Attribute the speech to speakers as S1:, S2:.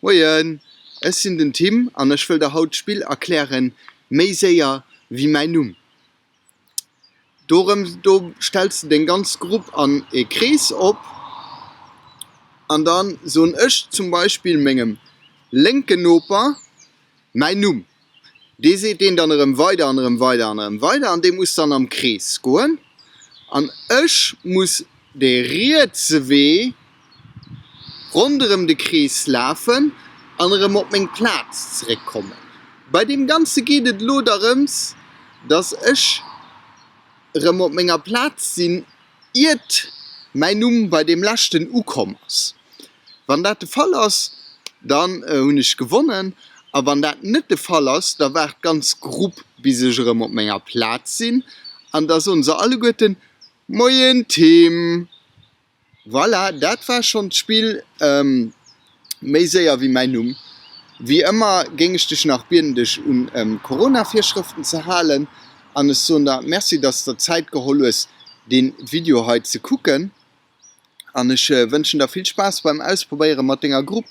S1: Moien, ech sinn den Tim an ech wëll der haut d'Spill erklären, méi séier wéi mäin Numm. Dorëm do stells de deng ganz Grupp an e Krees op an dann soen ech zum Beispill mengem lénken Noper mäin Numm. Dee seet deen dann erëm weider an erëm weider an erëm weider an dee muss dann am Krees goen an ech muss dee rietse Wee ronderëm de Krees lafen an erëm op meng Plaz zeréckkommen. Bei deem Ganze geet et elo derëms, dass ech erëm op menger Plaz sinn, iert mäin Numm bei deem leschten ukomm ass. Wann dat de Fall ass, dann hunn ech gewonnen, a wann dat net de Fall ass, da waart d'ganz Grupp bis ech erëm op menger Plaz sinn, an da soen se alleguerten, Moien Tim! Voilà, dat war schonn d'Spill méi séier wéi mäin Numm. Wéi ëmmer géing ech dech nach bieden dech un Corona-Virschrëften ze halen, an ech soen der Merci, dass de der Zäit geholl hues dee Video hei ze kucken. An ech wënschen der vill Spaass beim Ausprobéieren mat denger Grupp.